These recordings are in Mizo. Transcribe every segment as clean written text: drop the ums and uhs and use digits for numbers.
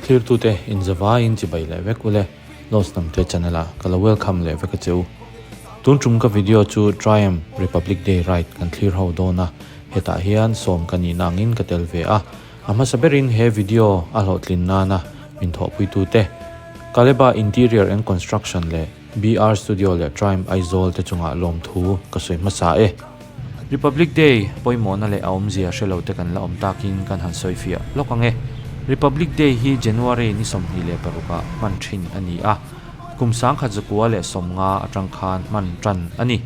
Thlirtute inzavaiin chibai leh vek ule Lost Hnamte channel ah ka lo welcome leh vek a che u. Tun tum ka video chu Triumph Republic Day Ride kan thlir ho dawn a, hetah hian sawm ka nihna angin ka tel ve a. A hmasa berin he video a hlawhtlin nana min thawhpuitute Kaleba Interior and Construction leh BR Studio leh Triumph Aizawl te chungah lawmthu ka sawi hmasa e. Republic Day pawimawhna leh a awmzia hre lo te kan la awm takin kan han sawi fiah lawk ang e. Republic Day hi January ni 26 ah hman thin a ni a, kum 1950 atang khan hman tan a ni.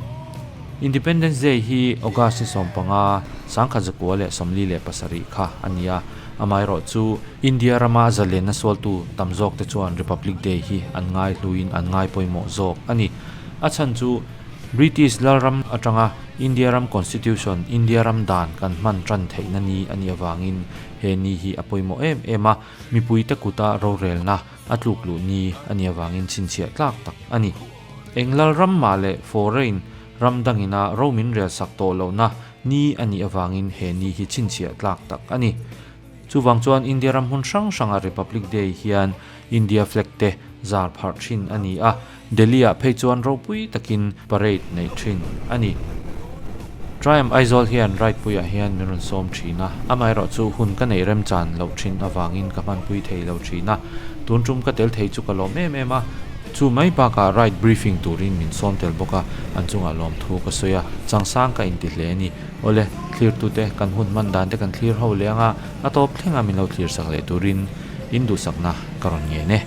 Independence Day hi August ni 15, 1947 kha a ni a, amaherawh chu India rama zalenna sualtu tam zawk te chuan Republic Day hi an ngai hluin an ngai pawimawh zawk a ni. A chhan chu British lalram atanga India ram Constitution, India ram dan kan hman tan theihna ni a nih avangin he ni hi a pawimawh em em a, mipuite kuta rorelna a tluk luh ni a nih avangin chhinchhiah tlak tak a ni. Eng lalram mah leh foreign ram dangina ro min rel sak tawh lohna ni a nih avangin he ni hi chhinchhiah tlak tak a ni. Chuvang chuan India ram hmun hrang hranga Republic Day hian India flag te zar pharh thin a ni a, Delhi-ah phei chuan ropui takin parade neih thin a ni. Triumph Aizawl hian ride puiah hian min rawn sawm thin a, amaherawhchu hun ka neih remchan loh thin avangin ka hmanpui thei lo thin a, tun tum ka tel thei chu ka lawm em em a. Chu mai bakah ride briefing turin min sawm tel bawk a, an chungah lawmthu ka sawi a, changsang ka inti hle a ni. Awle, thlirtute kan hun hman dan te kan thlir ho leh anga a tawp thlenga min lo thlir sak leh turin in duhsakna ka rawn ngen e.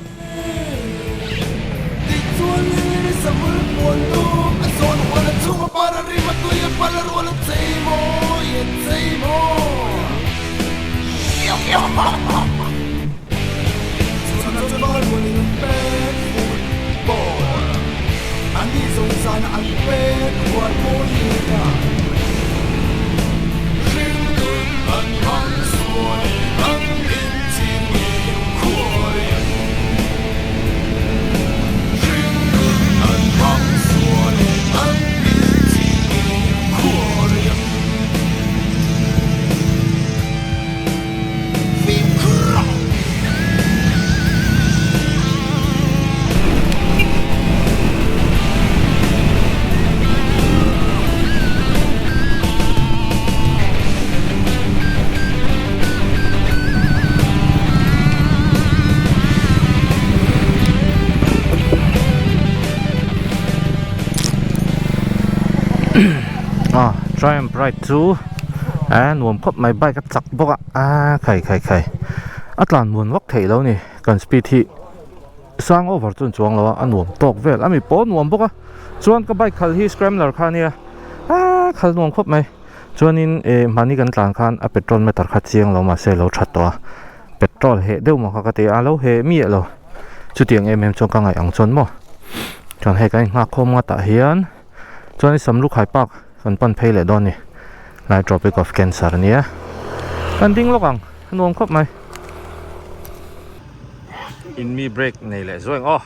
Triumph ride chu a nuam khawp mai bike a chak bawk a a khai khai khai a tlan muan vak theih lo ni kan speed hi sang over chuan chuang lo a a nuam tawk vel a mi pawh a nuam bawk a chuan ka bike khal hi scrambler kha ania aaa khal nuam khawp mai chuanin eh mahni kan tlan khan a petrol meter kha chiang lo mahse a lo that tawh a petrol heh deuh maw kha ka ti a a lo heh miah lo chutiang em em chuan ka ngaih ang chuan maw chuan hei kan inghak khawm nghat ah hian chuan i samlukhai park kan pan phei leh dawn a ni lai tropic of cancer ania kan ding lawk ang a nuam khawp mai. In mi break nei leh zuai ang aw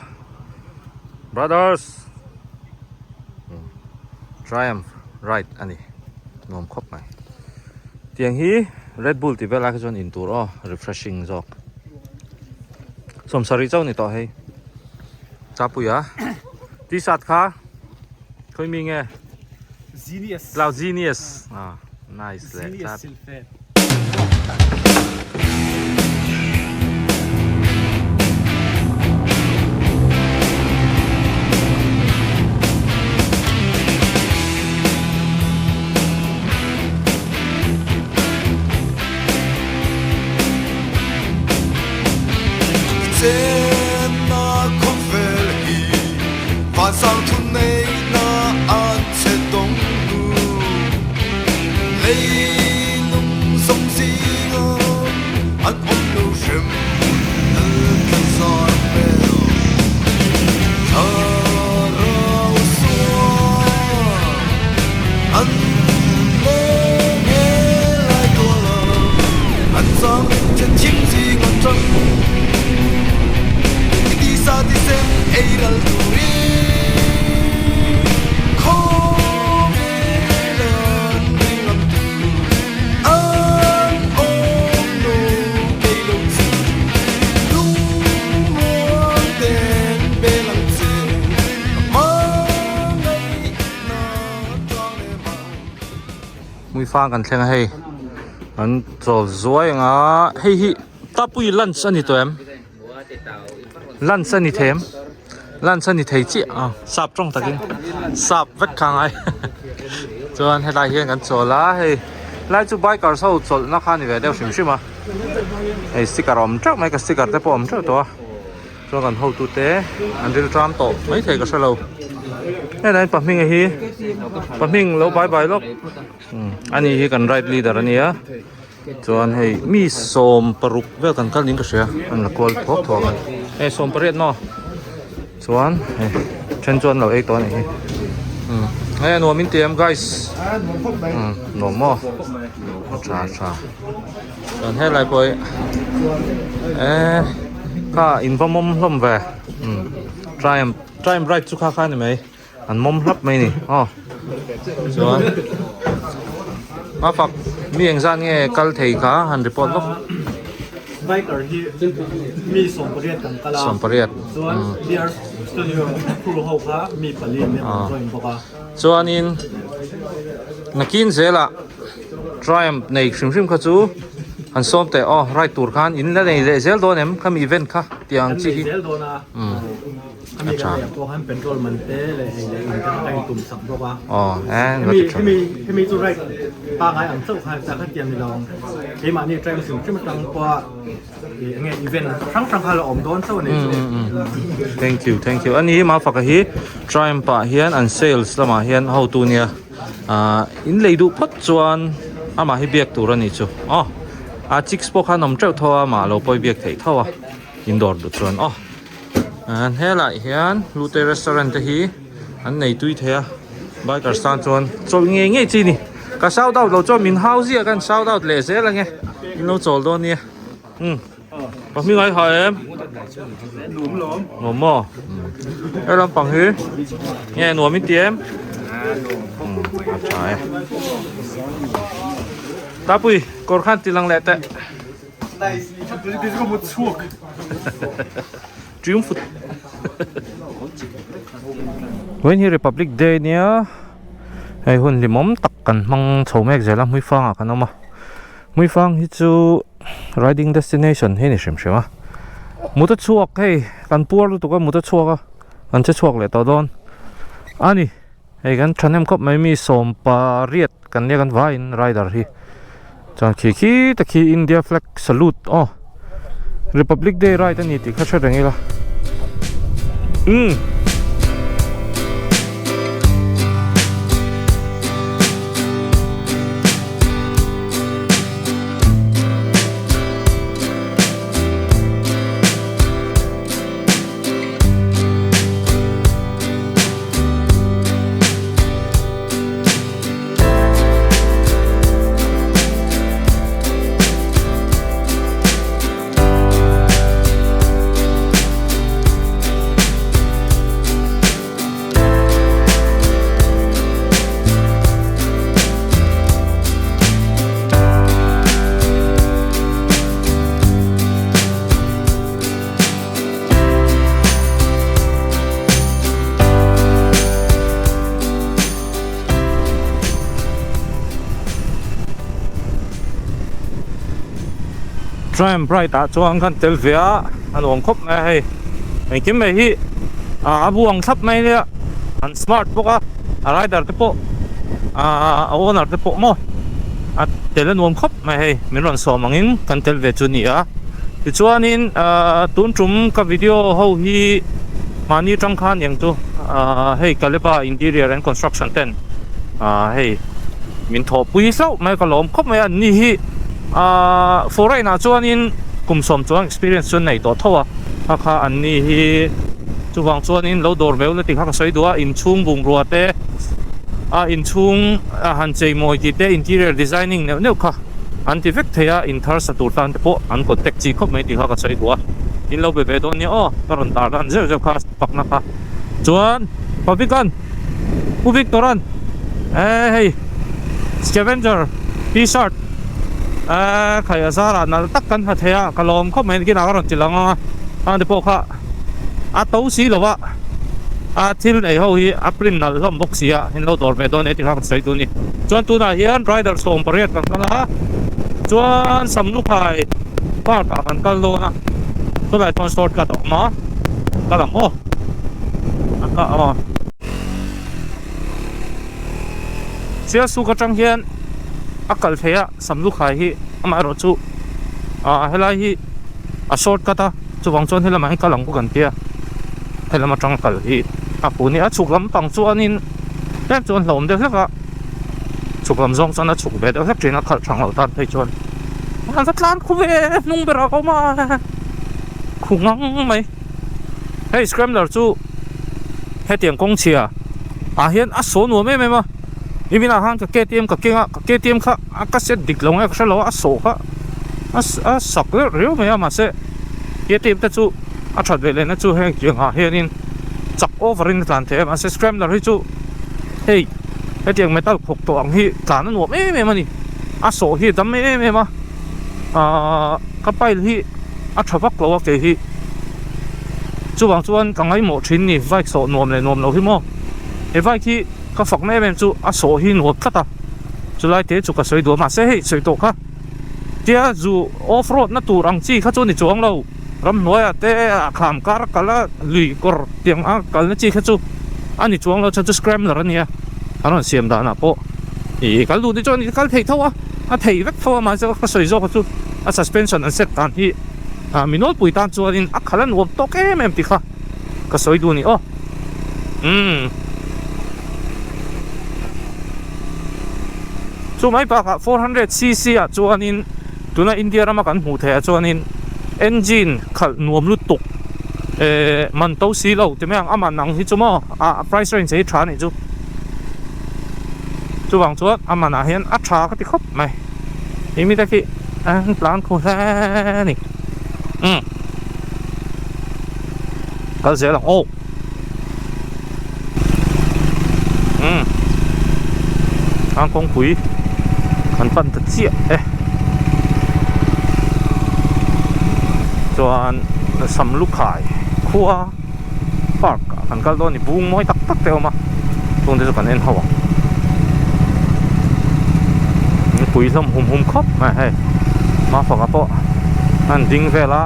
brothers triumph ride a ni nuam khawp mai tiang hi red bull tih vel lai kha chuan in tur aw refreshing zawk sawmsarih chauh ni tawh hei chapuia t-shirt kha khawi mi nge Genius. Cloud Genius. Ah, nice leh. Genius Silfen. Hmuifang kan thleng a hei an chawl zuai ang a hei hi tapui lunch a ni tawh em lunch a ni thei em lunch a ni thei chiah a sap tawng takin sap vek kha ngai chuan helai hian kan chawl a hei lai chu bikers ho chawlhna kha a ni ve deuh hrim hrim a hei sticker a awm teuh mai ka sticker te pawh a awm teuh tawh a. Chuan kan hotute an ril tram tawh maithei ka hrelo helai pahming a hi pahming lo bai bai lawk ani hi kan ride leader ania chuan hei mi 16 vel kan kal niin ka hria an la kual thuak thuak a hei 18 maw chuan hei then chuan lo ei tawh anih hi hei a nuam in ti em guys nuam maw a tha a tha. Chuan helai pawh hi eh kha in va mawm hlawm ve umm triumph triumph ride chu kha kha a ni mai an mawm hlap mai a ni aw chuan a fak mi engzat nge kal thei kha han report vak biker hi mi 18 kan kal a 18 chuan beer studio crew ho kha mi pali an join bawk a chuanin nakin zelah Triumph nei hrim hrim kha chu han sawm teh aw ride tur khan in la nei leh zel dawn em khami event kha tiang chi hi a tha aw e la ti tha thank you thank you ani hi mafaka hi Triumph ah hian an sales lamah hian hotu nia. Ahh in lei duh phawt chuan amah hi biak tur a ni chu aw a chicks pawh khan awm teuh tho a amah lo pawh hi biak theih tho a in dawr duh chuan aw an helaiah hian Lute restaurant te hi an nei tui thei a bikers tan chuan chawlh ngei ngei chi a ni ka shout out lo chuan min hau ziah khan shout out leh zel ang e in lo chawl dawn nia umm ka hming ai ha em nuam maw he lampang hi nge nuam in ti em a tha e tapui kawr khan ti lang leh teh triumph vawiin hi republic day nia hei hun hlimawm tak kan hmang chho mek zel a hmuifang ah kan awm a hmuifang hi chu. Riding destination hi a ni hrim hrim a mut a chhuak hei kan puar lutuk a mut a chhuak a kan che chhuak leh tawh dawn a ni hei kan thahnem khawp mai mi 18 kan nia kan vaiin rider hi chuan khi khi te khi India flag salute aw Republic day ride a ni tih kha hre reng ila umm. Triumph ride ah chuan khan tel ve a a nuam khawp mai a hei engkim mai hi a buang thlap mai nia an smart bawk a a rider te pawh aaa a owner te pawh maw a tel a nuam khawp mai hei min rawn sawm angin kan tel ve chu a ni a tichuanin aaa tun tum ka video ho hi mahni atang khan eng chu aaa hei Kaleba interior and construction ten aaa hei min thawhpui hlauh mai ka lawm khawp mai a an ni hi aaa foreign ah chuanin kum sawm chuang experience chu an nei tawh tho a kha kha an ni hi chuvang chuanin lo dawr veu la tih kha ka sawi duh a inchhung bungrua te a inchhung a han chei mawi tih te interior designing neuh neuh kha an ti vek thei a inthar sa tur tan te pawh an contact chi khawp mai tih kha ka sawi duh a in lo be ve dawn nia aw ka rawn tar dan zeuh zeuh kha pakna kha chuan Pavikan Pu Victor-a'n eh hei scavenger t-shirt eh khai a zarah nalh tak kan ha thei a ka lawm khawp mai nikinah ka rawn ti lang ang a khang te pawh kha a to si lo a. A thil nei ho hi a print nalh hlawm bawk si a, in lo dawr ve dawn e tih kha kan sawi duh a ni. Chuan tunah hian rider 80 kan kal a, chuan Samlukhai park ah kan kal dawn a, chulai chuan short cut a awm a, kal ang aw. Aw. Sialsuk atang hian a kal theih a Samlukhai hi amaherawh chu ah helai hi a short cut a chuvang chuan helamah hian kal ang bawk an tia helam atang kal hi a pu nia a chhuk lampang chuanin tlem chuan hlauhawm deuh hlek a chhuk lam zawng chuan a chhuk ve deuh hlek thin a khalh thang loh tan phei chuan an va tlan khu ve hnung berah ka awm a khu ngang mai. Hei scrambler chu hetiang kawng chhia ah hian a saw nuam em em a nimin ah khan ka ktm ka keng a ka ktm kha a ka set dik lo nge ka hre lo a a sawh kha a a sak reuh riau mai a mahse ktm te chu a that ve leh na chu heng tiang ah hianin chak over in a tlan thei a mahse scrambler hi chu hei hetiang metal khawk tawh ang hi tlan a nuam em em a ni a sawh hi a dam em em a ahh ka pile hi. a tha vak lo a kei hi chuvang chuan ka ngaimawh thin ni bike sawh nuam leh nuam lo hi maw he bike hi ka fak na em em chu a sawh hi nuam tlat a chulai te chu ka sawi duh a mahse hei sawi tawh kha tia zu off road na tur ang chi kha chu ni chuang lo ramhnuaiah te a kham kar a kal a lui kawr tiang a kal na chi kha chu a ni chuang lo chuan chu scrambler a nia an rawn siam danah pawh ih kal duh te chuan kal thei tho a. A thei vek tho a mahse ka sawi zawk a chu a suspension an set dan hi ah mi nawlpui tan chuanin a khalh a nuam tawk em em tih kha ka sawi duh a ni aw umm chu mai bakah 400 cc ah chuanin tuna India rama kan hmuh theih ah chuanin engine khalh nuam lutuk eh man to si lo ti mai ang a man ang hi chu maw ah price range hi tha a nih chu. Chuvang chuan a manah hian a tha ka ti khawp mai ih mite khi an tlan khu hle a ni umm kal zel ang aw umm ang kawngpui kan pan ta chiah e chuan Samlukhai khua. Park ah kan kal dawn a ni bung mawi tak tak te a awm a chung te chu kan en ho ang mipui hlawm hum hum khawp mai hei mafaka pawh an ding vel a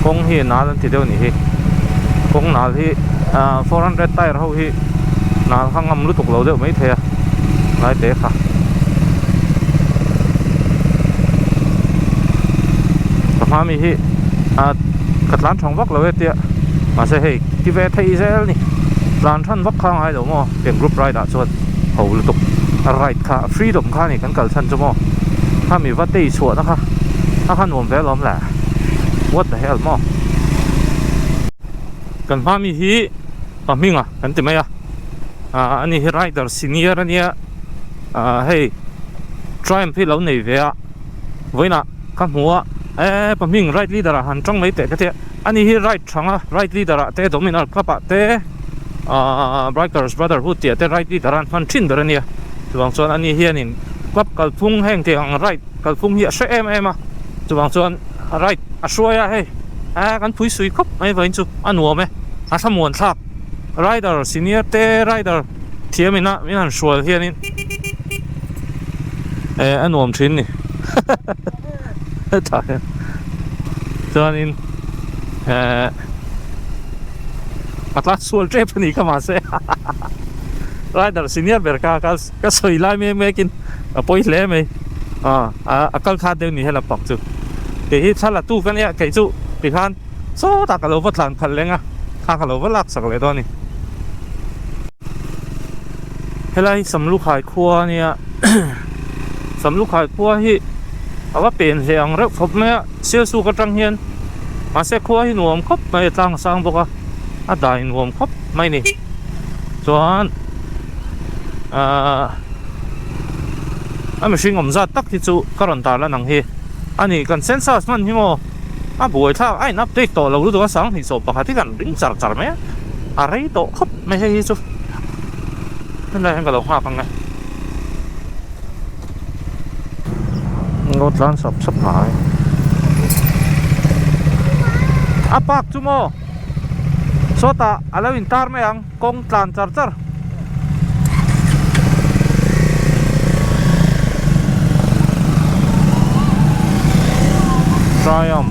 kawng hi nal an ti deuh a nih hi kawng nal hi ah 400 tyre ho hi nal kha ngam lutuk lo deuh mai thei a lai te kha. Ka hma mi hi ah ka tlan thang vak lo e tia mahse hei ti ve thei zel ni tlan than vak kha ngai lo maw tiang group ride ah chuan ho lutuk a ride kha freedom kha ni kan kal chhan chu maw khami va tei chhuah na kha a kha nuam ve alawm le what the hell maw kan hma mi hi pa hminga kan ti mai a ah ani hi rider senior ania ah hei triumph hi lo nei ve a. Vawiinah ka hmu a, e pa hming right leader ah han tang mai teh ka tia, ani hi right thang a, right leader ah te Dominar club ah te ahh Bikers Brotherhood tih ah te right leader a an hman thin ber a nia, chuvang chuan ani hianin club kalphung heng tih ang right kalphung hi a hre em em a, chuvang chuan right a hruai a hei eh kan phui sui khawp mai vawiin chu a nuam e, a thlamuan thlak rider senior te rider thiam ina min han hrual hianin. Eh a nuam thin ni hetah hian chuanin eh a tla sual tep a ni kha mahse rider senior ber kha ka ka sawi lai mek mekin a pawi hle mai ah a kal khat deuh ni hela pak chu kei hi thla la tu ka nia kei chu tikhan sawtah ka lo va tlan khalh leng a kha ka lo va lak sak leh dawn a ni. Helai hi Samlukhai khua a nia Samlukhai khua hi a va pen hle ang reuh khawp mai a Sialsuk atang hian mahse khua hi nuam khawp mai a tlang a sang bawk a a dai nuam khawp mai a ni chuan ahh a mihring awm zat tak hi chu ka rawn tar lan ang hi a ni kan census hman hi maw. A buai thlak a in update tawh lo lutuk a 2021 hi kan ring char char mai a a rei tawh khawp mai hei hi chu helai hian ka lo nghak ang e ngaw tlan sap sap mai a park chu maw. Sawtah a lo intar mai ang kawng tlan char char. Triumph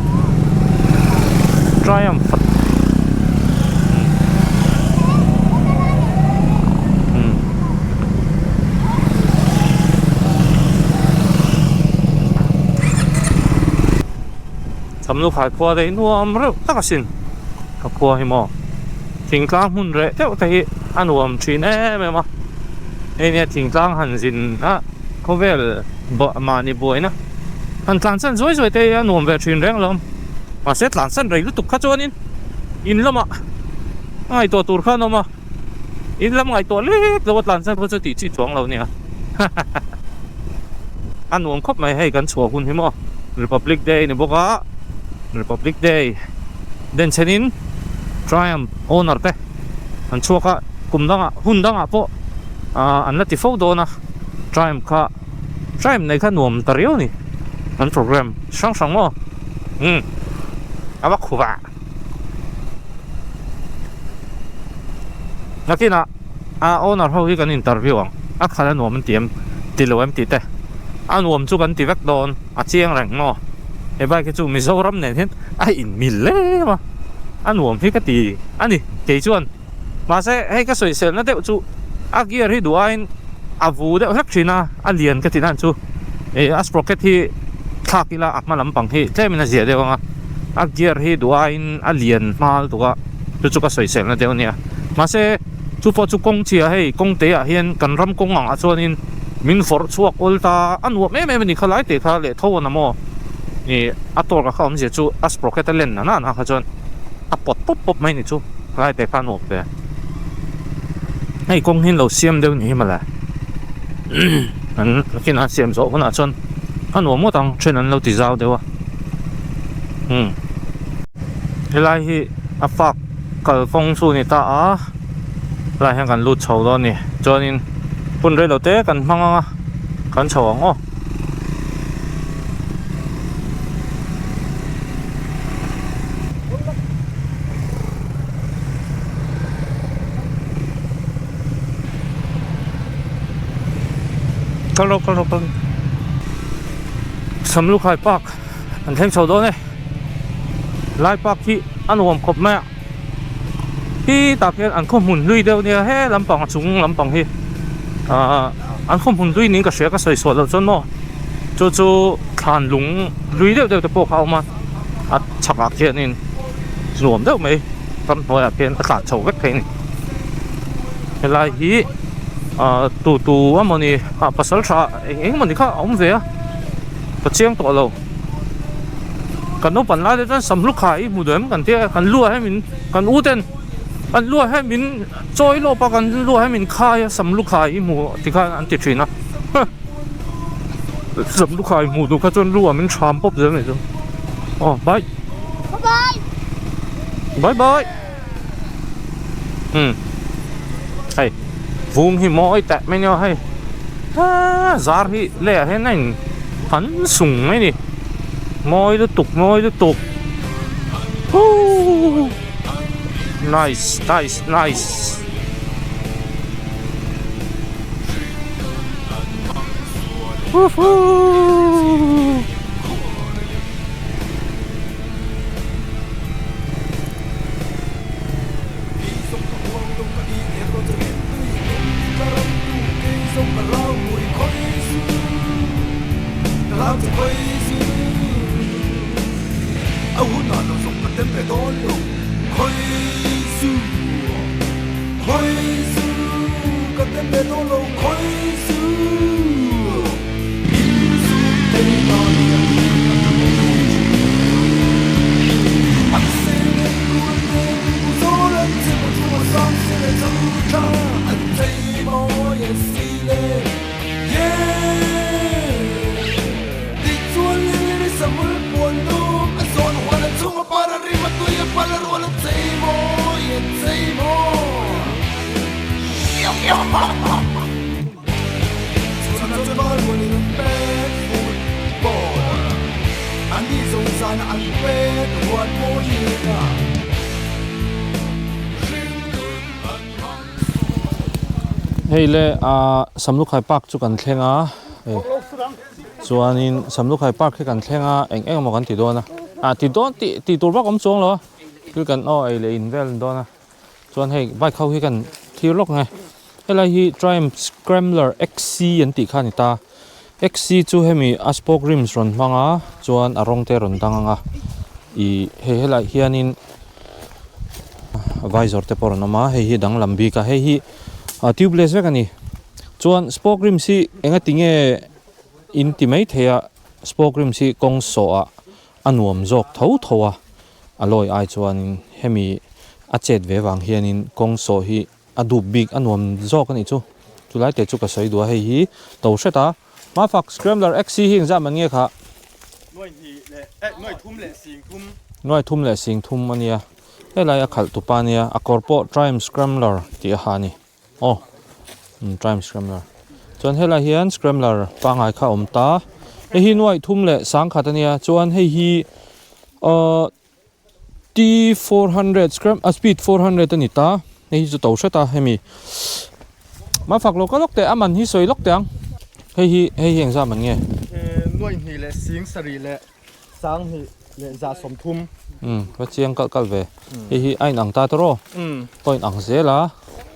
Triumph Samlu khai khua te hi nuam reuh tak asin ka khua hi maw thingtlang hmun reh deuh te hi a nuam thin em em a hei nia thingtlang han zin a khawvel mahni buaina han tlan chan zuai zuai te hi a nuam ve thin reng alawm mahse tlan san rei lutuk kha chuanin in lamah a ngaihtuah tur kha an awm a in lam ngaihtuah lek lo a tlan chan pawh chu tih chi chuang lo nia a nuam khawp mai hei kan chhuah hun hi maw Republic Day ni bawk a Republic Day den chhenin Triumph owner te an chhuak a kum dangah hun dangah pawh ah an la ti fo dawn a Triumph kha Triumph nei kha nuam ta riau a ni an program hrang hrang maw umm a va khup a. Nakinah a owner ho hi kan interview ang a khalh a nuam an ti em ti lo em tih te a nuam chu kan ti vek dawn a chiang reng maw he bike hi chu Mizoram nen hian a inmil em a a nuam hi ka ti a ni kei chuan mahse hei ka sawiselna deuh chu a gear hi duh aiin a vu deuh hlek thin a a lian ka ti nan chu ih a sprocket hi thlak ila a hma lampang hi tlemin a zia deuh ang a a gear hi duh aiin a lian hma lutuk a chu chu ka sawiselna deuh a nia mahse chu pawh chu kawng chhia hei kawng te ah hian kan ram kawng ang ah chuanin min vawrh chhuak awl ta a nuam em em a ni kha lai teh kha leh tho a na maw ih a torque kha awmzia chu a sprocket a len na na kha chuan a pawt pawp pawp mai ni chu lai te kha nuam ve hei kawng hi an lo siam deuh ni hi mawle an nakin an siam zawh hunah chuan a nuam ngawt ang then an lo ti zau deuh a umm helai hi a park kalkawng chu a ni ta a helai hian kan lut chho dawn a ni chuanin hun reilo te kan hmang ang a kan chho ang aw. Kal rawh kal rawh kal Samlukhai park an thleng chho dawn e lai park hi a nuam khawp mai a khi tah khian an khaw hmun hlui deuh nia he lampang a chung lampang hi ahh an khaw hmun hlui niin ka hria ka sawi suah loh chuan maw chu chu thlan lung hlui deuh deuh te pawh kha a awm a a chhakah khianin nuam deuh mai ramhnuaiah khian a tlan chho vek thei a ni helai hi ahh tu tu emawni ah pasal tha eng eng emawni kha a awm ve a ka chiang tawh lo kan naupan lai te chuan samlu khai i hmu duh em kan tia kan lu ah hian min kan u ten kan lu ah hian min chawi lawp a kan lu ah hian min khai a samlu khai i hmu ti khan an ti thin a samlu khai hmuh duh kha chuan lu ah min tham pawp zel mai chu aw bye bye bye umm hei vung hi mawi teh mai nia hei aaa zar hi lei ah hian a in han sung mai ni mawi lutuk mawi lutuk huuu nice nice nice. Woohoo. Hei le ah Samlukhai park chu kan thleng a hei chuanin Samlukhai park hi kan thleng a eng eng emaw kan ti dawn a ah ti dawn tih tih tur vak awm chuang lo a thil kan aw ei leh in vel dawn a chuan hei bike ho hi kan thlir lawk ang e helai hi Triumph Scrambler XC an tih kha a ni ta XC chu hemi a spoke rims rawn hmang a chuan a rawng te a rawn dang ang a ih hei helaiah hianin visor te pawh a rawn awm a hei hi danglam bik a hei hi ah tubeless vek a ni chuan spoke rims hi enga tinge in ti mai thei a spoke rims hi kawng sawh ah a nuam zawk tho tho a a lawi ai chuanin hemi a chet ve vang hianin kawng sawh hi a dup bik a nuam zawk a nih chu chulai te chu ka sawi duh a hei hi to hret a Mafak Scrambler XC hi engzah man nge kha? Nuai thum leh sing thum a nia helai a khalh tupa a nia a kawr pawh Triumph Scrambler tih a ha a ni aw umm Triumph Scrambler chuan helai hian Scrambler pangngai kha a awm ta hei hi nuai thum leh sangkhat a nia chuan hei hi ahh T 400 scram a speed 400 a ni ta hei hi chu to hret a hemi ma fak lo ka lawk teh a man hi sawi lawk teh ang hei hi hei hi engzah man nge nuaih hnih leh sing sarih leh sang hnih leh za sawmthum um va chiang kalh kalh ve hei hi a inang ta tawh um pawh inang zel a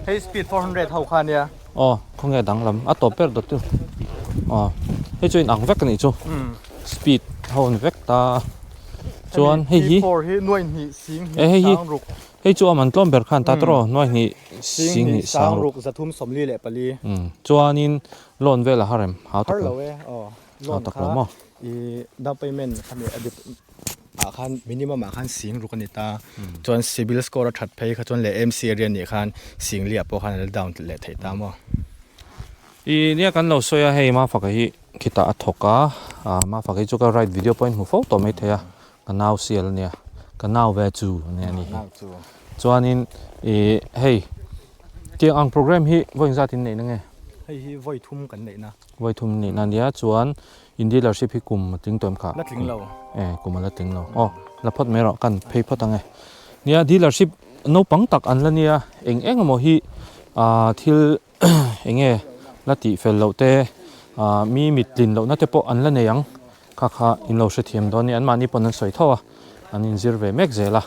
hei speed 400 ho kha nia aw khawnge danglam a tawp ber dawt chu aw hei chu inang vek a nih chu speed ho a ni vek ta. Chuan hei hi e hei hi hei chu a man tlawm ber khan ta tawh aw nuai hnih sing hnih sang ruk umm chuanin loan vel a har em hau tak lo hau tak lo maw. Down payment khami a dip ah khan minimum ah khan sing ruk a ni ta chuan civil score a that phei kha chuan leh MC area nih khan sing li ah pawh khan a la down leh theih ta maw. I nia kan lo sawi a hei Mafaka hi Khitah a thawk a, ah Mafak hi chu ka ride video pawhin hmu fo tawh maithei a, ka nau sial ania, ka nau ve chu ania a ni hi. Chuanin ih hei tiang ang program hi vawi engzat in neih na nge? Hei hi vawi thum kan neih na. Vawi thum neih na ania, chuan in dealership hi kum a tling tawh em kha? La tling lo. E kum a la tling lo, aw la phawt mai rawh kan phei phawt ang e. Nia dealership naupang tak an la nia, eng eng emaw hi ah thil eng nge la tih fel loh te ah mi mit tlin loh na te pawh an la nei ang kha kha in lo hrethiam dawn a ni anmahni pawn an sawi tho a an inzir ve mek zel a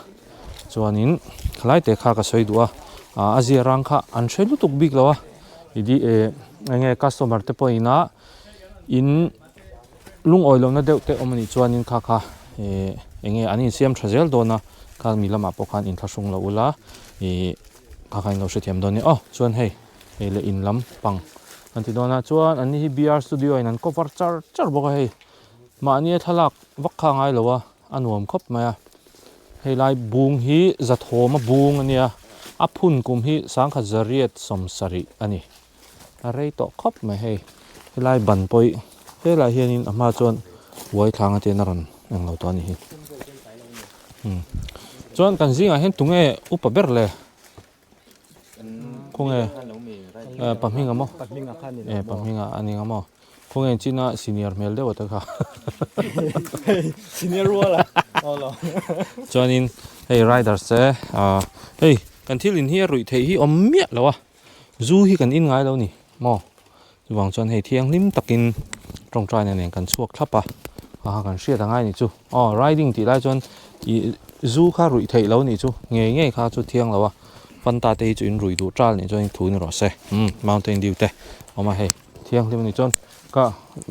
chuanin khalai te kha ka sawi duh a ah a zia rang kha an hre lutuk bik lo a i di eh eng nge customer te pawh ina in lungawi lohna deuh te awm a nih chuanin kha kha eh eng nge an insiam tha zel dawn a kha mi lamah pawh khan inthlahrung lo ula ih. Kha kha in lo hrethiam dawn nia aw chuan hei hei leh in lam pang an ti dawn a chuan an ni hi BR studio in an cover char char bawk a hei mahni a thlalak vak kha a ngai lo a a nuam khawp mai a hei lai bung hi zathawm a bung a nia a phun kum hi sangkhat zariat sawmsarih a ni a rei tawh khawp mai hei helai ban pawh helaiah hianin a hma chuan uai thlang a tian a rawn englo tawh a ni hi umm chuan kan zingah hian tunge upa ber le khawnge pahming a maw e pahming a ni ang maw khawnge china senior hmel deuh a te kha senior rual a chuanin hei riders te ah hei kan thil in hi a ruih theih hi awm miah lo a. Zu hi kan in ngai lo ni maw? Chuvang chuan hei thianghlim takin tawngtaina nen kan chhuak thlap a, aha kan hriat angai ni chu. Aw riding tih lai chuan ih zu kha ruih theih lo nih chu ngei ngei kha chu thiang lo a, Fanta te hi chu in ruih duh tal nih chuan in thu ni rawh se umm Mountain Dew te awm a hei thianghlim a nih chuan ka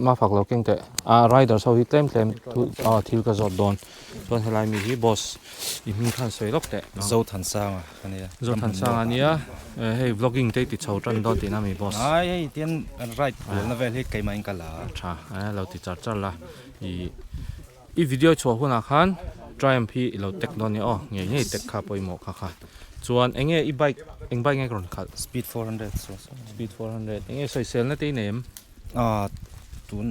mafak lo keng teh a riders ho hi tlem tlem thu aw thil ka zawt dawn chuan helai mi hi boss i hming khan sawi lawk teh. Zothansanga. Ka nia. Zothansanga ania hei vlogging te i ti chho tan dawn tihna mi boss. Ai hei tian ride kualna vel hi keimah in ka la a. Tha e lo ti char char la i i video chhuah hunah khan Triumph hi i lo tag dawn nia aw ngei ngei tag kha pawimawh kha kha chuan enge i bike eng bike nge ka rawn khalh. Speed 400 saw saw. Speed 400 enge sawiselna te i nei em? Ah tun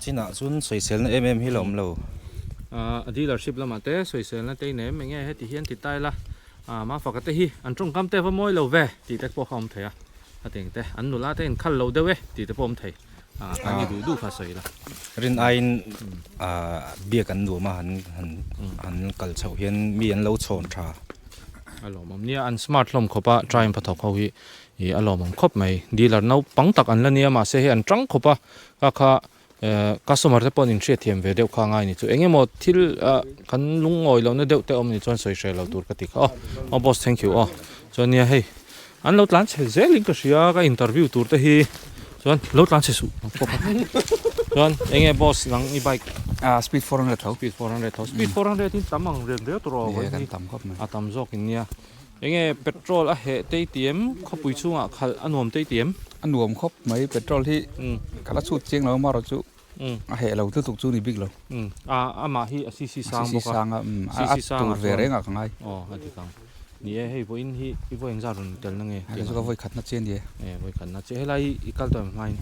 chinah chuan sawiselna em em hi la awm lo. Ah a dealership lamah te sawiselna te i nei em enge heti hian ti ta ila ah Mafaka te hi an tawngkam te va mawi lo ve tih te pawh kha awm thei a hetiang te an nula te inkhal lo deuh e tih te pawh awm thei ah kan i duh duh kha sawi ila. Rin aiin ah biak an nuam a han han han kal chhoh hian mi an lo chhawn tha. A lawmawm nia an smart hlawm khawp a Triumph a thawk ho hi. Ih a lawmawm khawp mai. Dealer naupang tak an la nia mahse hei an tang khawp a, kha kha customer te pawh an inhriat thiam ve deuh kha a ngai ni chu. Eng emaw thil ah kan lungawi lohna deuh te awm ni chuan sawi hreh lo tur ka ti kha aw. Aw boss thank you aw. Chuan nia hei an lo tlan chhe zel in ka hria ka interview tur te hi chuan lo tlan chhe suh ang pawp a. Chuan eng nge boss nang i bike? Ah speed 400 tho. Speed 400 tho. Speed 400 hi tam ang reng reng tur aw vawiin hi. Tam khawp mai. A tam zawk in nia. Enge petrol a heh tei ti em? Khawpui chhungah khalh a nuam tei ti em? A nuam khawp mai petrol hi ka la chhut chiang lo a marawh chu a heh lo lutuk chu ni bik lo. A amah hi a CC sang bawk a. A CC sang a tur ve reng ah ka ngai. Aw a dik ang. Ni e hei vawiin hi i vawi engzat rawn tel na nge? Hei chu ka vawi khatna che a ni e. E vawi khatna che helai hi i kal tawh em hmain?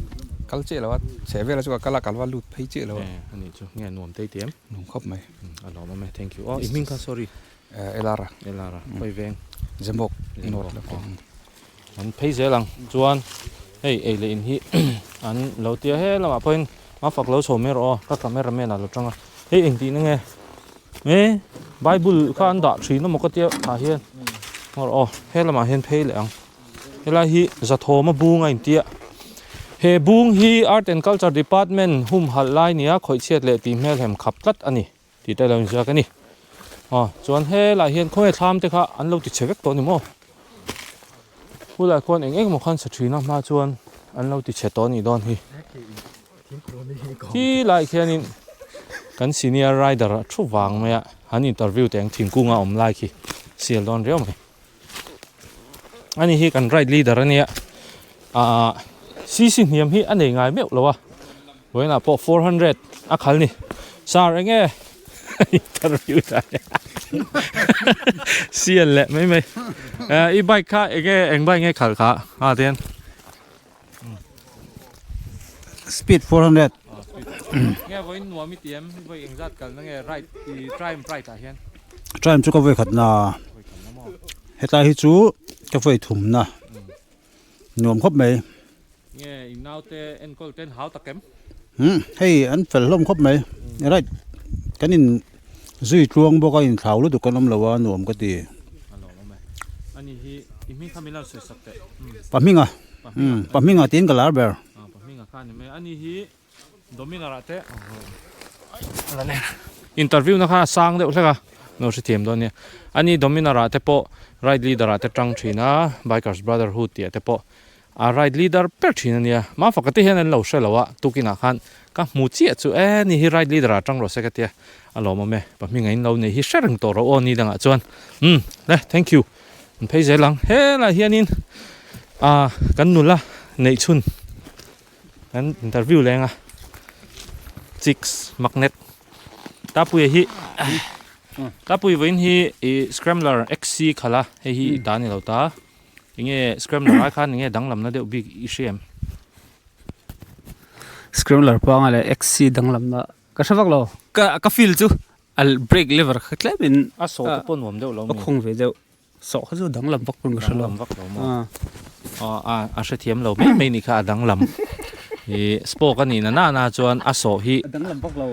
Kal chiah lo a, chheh velah chu ka kal a kal va lut phei chiah lo a. E anih chu nge nuam tei ti em? Nuam khawp mai. A lawmawm e thank you. Aw i hming kha sorry. Elara. Elara khawi veng? Zemawk North lampang. An phei zel ang chuan hei ei leh in hi an lo tia he lamah pawhin a fak lo chho mai rawh aw ka camera man ah lo tang a hei engtih na nge e bible kha an dah thin emaw ka tia tah hian ngaw rawh aw he lamah hian phei leh ang helai hi Zathawma bung a intia he bung hi art and culture department humhalh lai nia khawihchhiat leh tih hmelhem khap tlat a ni. Tih te lo inziak a ni. Aw chuan helaiah hian khawnge thlam te kha an lo ti chhe vek tawh a ni maw? Khulaiah khuan eng eng emaw khan sa thin a hma chuan an lo ti chhe tawh a nih dawn hi. Khi laiah khianin kan senior rider a thu vang mai a, an interview teh ang thingkung a awm lai khi sial dawn riau mai. Ani hi kan ride leader a nia ah cc hniam hi a nei ngai meuh lo a vawiinah pawh 400 a khal ni sir enge interview ta sial leh mai mai eh i bike kha enge eng bike nge khal kha a tian Speed 400. Nge vawiin nuam i ti em? I vawi engzat kalna nge ride i Triumph ride ah hian? Triumph chu ka vawi khatna. Hetlai hi chu ka vawi thumna. Nuam khawp mai. Nge in naute enkawl ten hau tak em? Hmm, hei an fel hlawm khawp mai. Ride kan in zui tluang bawk a inthlau lutuk kan awm lo a nuam ka ti. A lawm awm e. Ani hi i hming kha min lo sawi sak teh. Pahminga. Pahminga tiin ka lar ber. Pahminga kha a ni mai. Ani hi Dominar ah te interview na kha a sang deuh hlek a no hrethiam dawn nia. Ani Dominar ah te pawh ride leader ah te tang thin a Bikers Brotherhood tih ah te pawh A ride leader ber thin a nia. Mafaka te hian an lo hre lo a, tukinah khan ka hmu chiah chu e ni hi ride leader ah tang rawh se ka tia. A lawmawm e, pahming a in lo nei hi hre reng tawh rawh aw ni dangah chuan. Umm le thank you. An phei zel ang. Helaiah hianin ah kan nula neih chhun kan interview leng a chicks magnet tapuia hi tapui vawiin hi ih scrambler XC khalh a hei hi i ta ni lo ta. Enge scrambler ai khan enge danglamna deuh bik i hria em? Scrambler panga leh XC danglamna ka hre vak lo. Ka ka feel chu a brake lever kha tlem in a sawh te pawh nuam deuh lo mi? A khawng ve deuh. Sawh kha chu danglam vak pawn ka hre lo. Danglam vak lo maw? Aw a a hrethiam lo mai mai ni kha a danglam. Ih spoke a nih na na na chuan a sawh hi a danglam vak lo.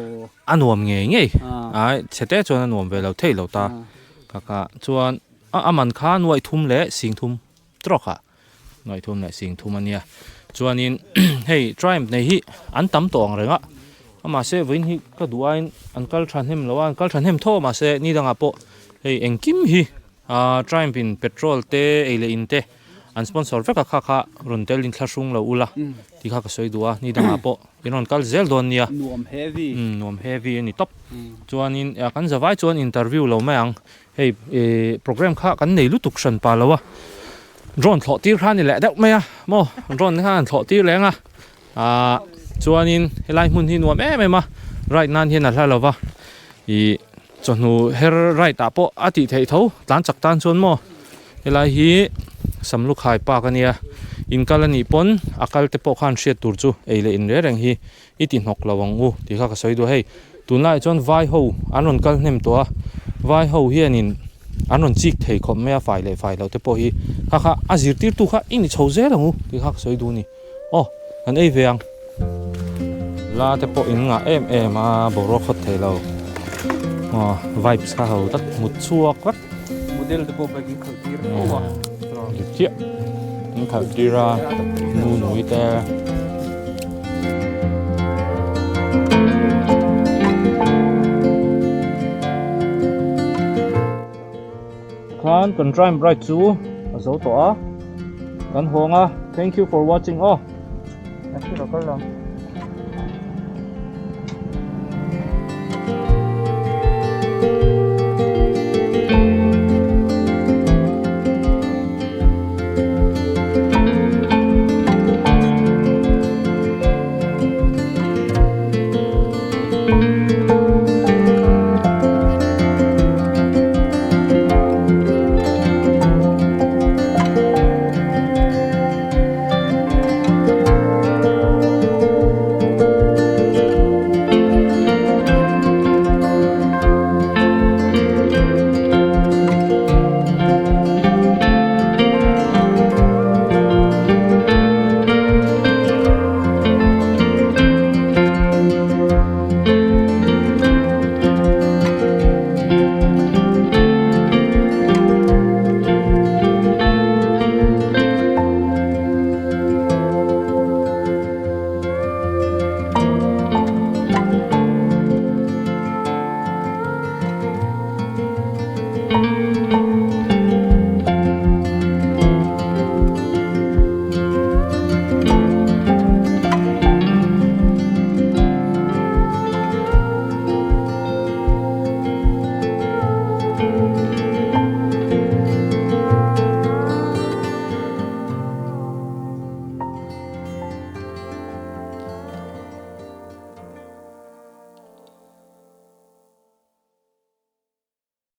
A nuam ngei ngei. Ai chhe te chuan a nuam ve lo thei lo ta. Ka ka chuan A a man kha nuaih thum leh sing thum trawk ah nuaih thum leh sing thum a nia chuanin hei Triumph nei hi an tam tawh ang reng a amahse vawiin hi ka duh aiin an kal thahnem lo a an kal thahnem tho mahse ni dangah pawh hei engkim hi ah Triumph in petrol te ei leh in te an sponsor vek a kha kha rawn tel in thlahrung lo ula tih kha ka sawi duh a ni dangah pawh in rawn kal zel dawn nia nuam heavy nuam heavy a ni tawp chuanin kan zavai chuan interview lo mai ang. Hei ih program kha kan nei lutuk hran pa lo a, drone thlawh tir kha a ni leh deuh mai a maw drone khan an thlawh tir leng a ahh chuanin helai hmun hi nuam em em a ride nan hian a hla lo va ih chawhnu her ride ah pawh a tih theih tho tlan chak tan chuan maw helai hi Samlukhai park a nia inkal a nih pawn a kal te pawh khan hriat tur chu ei leh in reng reng hi I ti hnawk lo ang u tih kha ka sawi duh a, hei tunlaiah chuan vai ho an rawn kal hnem tawh a, vai ho hianin an rawn chik thei khawp mai a fai leh fai loh te pawh hi kha kha a zirtirtu kha i ni chho zel ang u tih kha ka sawi duh a ni. Aw kan ei ve ang. La te pawh in ngah em em a boruak hawt thei lo aw vibes kha ho tak mut chhuak vek. Model te pawh bike in khalh tir tho a. Dik chiah. An khalh tir a nu nui te. Khan kan Triumph ride chu a zo tawh a kan hawng a thank you for watching aw.